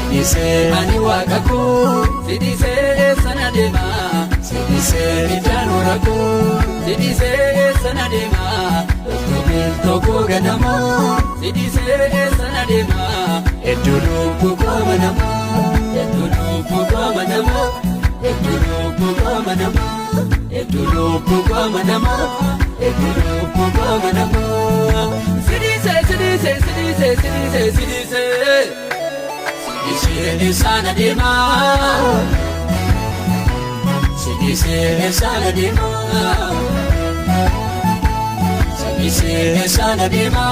Sidhisee ani waaqa koo sidhisee sana deema sidhisee idaan rakkoo sidhisee sana deema loltuu tokko ganamoo sidhisee sana deema hedduu lubbuu koo manamoo hedduu lubbuu koo manamoo hedduu lubbuu koo manamoo hedduu lubbuu koo manamoo hedduu lubbuu koo manamoo sidhisee sidhisee sidhisee sidhisee sidhisee. Sidhisee sana deema. Sidhisee sana deema. Sidhisee sana deema.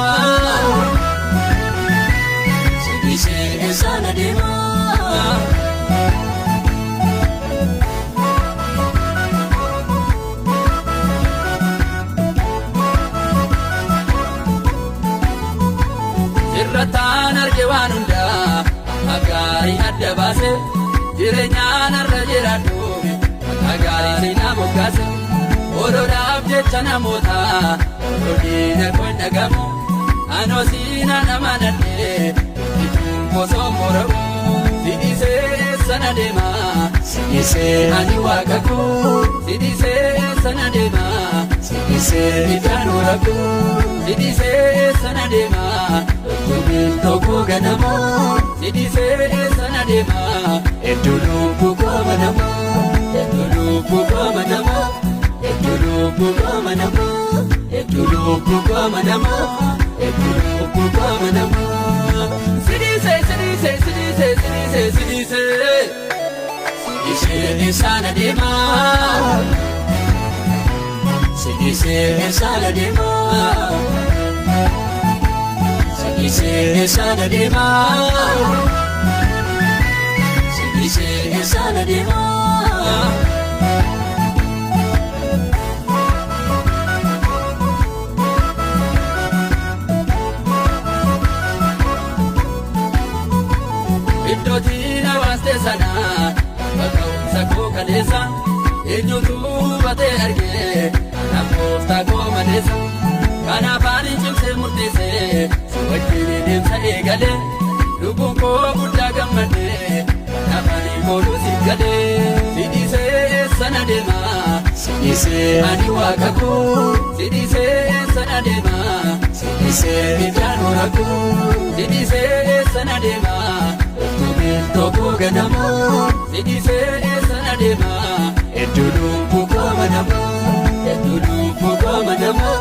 Sidhisee sana deema. Sirrataan arge waan hundaa akka gaarii adda baase jireenyaan har'a jiraadhu akka gaarii na moggaase odoodhaaf jecha namoota odoo kun dhagamu anoosiina nama nadhee ituun kosoo moramu sidhisee sana deema sidhisee ani waaqa koo sidhisee sana deema sidhisee idaan rakkoo sidhisee sana deema loltuun tokko ganamoo sidhisee sana deema hedduu lubbuu koo manamoo hedduu lubbuu koo manamoo hedduu lubbuu koo manamoo hedduu lubbuu koo manamoo hedduu lubbuu koo manamoo sidhisee sidhisee sidhisee sidhisee sidhisee sidhisee sana deema sidhisee sana deema sidhisee sana deema sidhisee sana deema. Iddootiin hawaastee sana bakka ka'umsa koo kaleessa eenyutu hubatee argee kanaaf gooftaa koo maleessa kanaaf ani cimsee murteessee si wajjin deemsa eegale lubbuun koo guddaa gammadee kanaaf ani kooluu si galee si dhiisee sana deema si dhiisee ani waaqa koo si dhiisee sana deema si dhiisee idaan rakkoo si dhiisee sana deema loltuu tokko ganamoo si dhiisee sana deema hedduu lubbuu koo manamoo hedduu lubbuu koo manamoo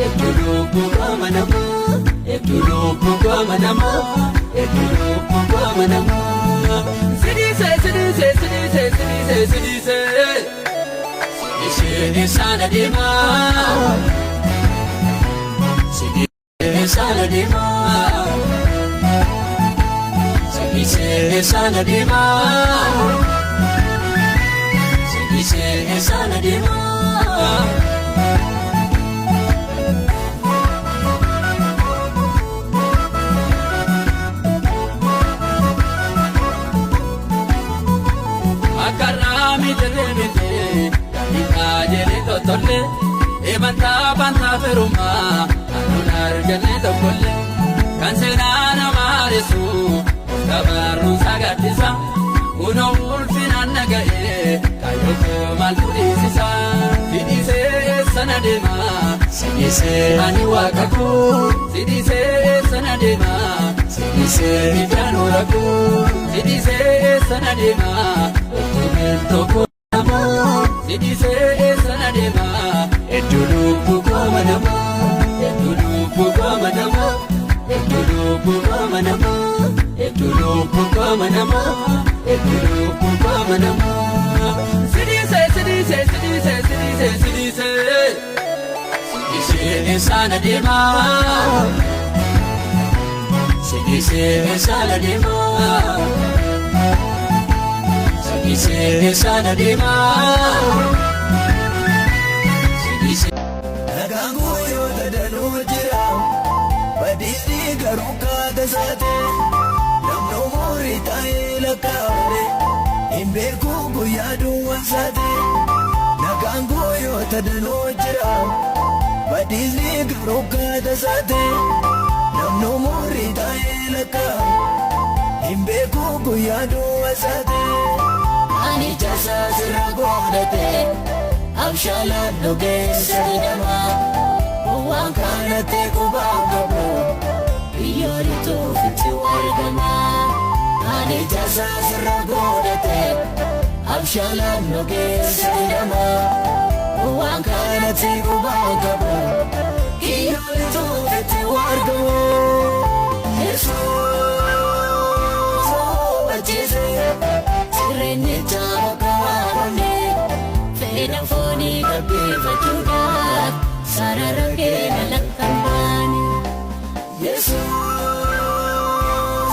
hedduu lubbuu koo manamoo hedduu lubbuu koo manamoo hedduu lubbuu koo manamoo si dhiisee si dhiisee si dhiisee si dhiisee si dhiisee sidhisee sana deema sidhisee sana deema sidhisee sana deema sidhisee sana deema. Akkaraa miti miti gadi jedhe tottolle eebantaa bantaa firummaa anuun arganne tokkolle kan seenaa nama haarisu gabaarruun sagaddisa kunoo ulfinaan naga'ee kaayyoo koo maaltu dhiisisa si dhiisee sana deema si dhiisee ani waaqa koo si dhiisee sana deema si dhiisee idaan rakkoo si dhiisee sana deema loltuu tokko si dhiisee sana deema hedduu lubbuu koo manamoo hedduu lubbuu koo manamoo hedduu lubbuu koo manamoo hedduu lubbuu koo manamoo hedduu lubbuu koo manamoo si dhiisee si dhiisee si dhiisee si dhiisee si dhiisee si dhiisee sana deema si dhiisee sana deema si dhiisee sana deema si dhiisee. Nagaan guyyoota danuu jira, badiisni garuu kaata isaati. Namni umurii taa'ee lakkaa'ame hin beeku guyyaa duwwaan isaati. Nagaan guyyoota danuu jira, badiisni garuu kaata isaati. Namni umurii taa'ee lakkaa'ame Hin beeku guyyaa du'a isaati. Ani jasaa sirra godhate abshaalaan dhugeessa jedhama. Waan kanatti qubaan qabu biyyoolitu ofitti argama. Ani jasaa sirra godhate abshaalaan dhugeessa jedhama. Waan kanatti qubaan qabu biyyoolitu ofitti argama. Yesuus hubachiise jireenyicha bakka waamamne fedha foonii gabbifachuudhaaf sarara keenya lakkaa'amne. Yesuus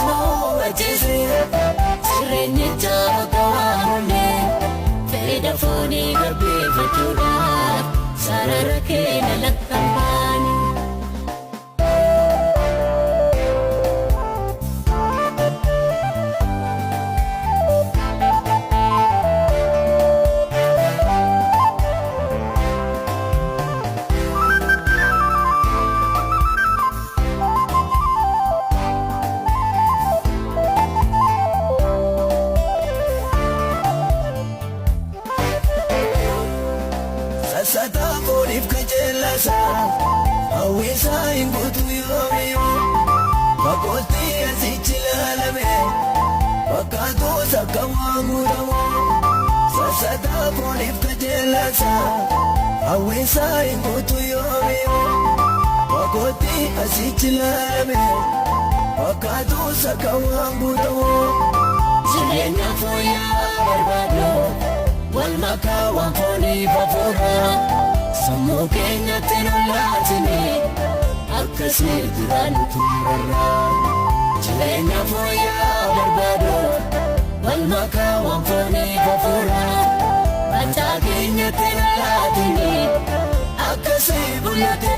hubachiise jireenyicha bakka waamamne fedha foonii gabbifachuudhaaf sarara keenya lakkaa'amne. Sassataa fooniif kajeellasa, hawwisaa hin guutu yoomiyyuu. Fagootti asichi ilaalame, fakkaatus akka waan guutamu. Sassataa fooniif kajeellasa, hawwisaa hin guutu yoomiyyuu. Fagootti asichi ilaalame, fakkaatus akka waan guutamu. Jireenya fooyya'aa barbaadu wal makaa waan foonii fafuura sammuu keenyatti nu laatine akkasii jiraannu turarra. Jireenya fooyya'aa barbaadu wal makaa waan foonii fafuura mataa keenyatti nu laatine akkasii bullate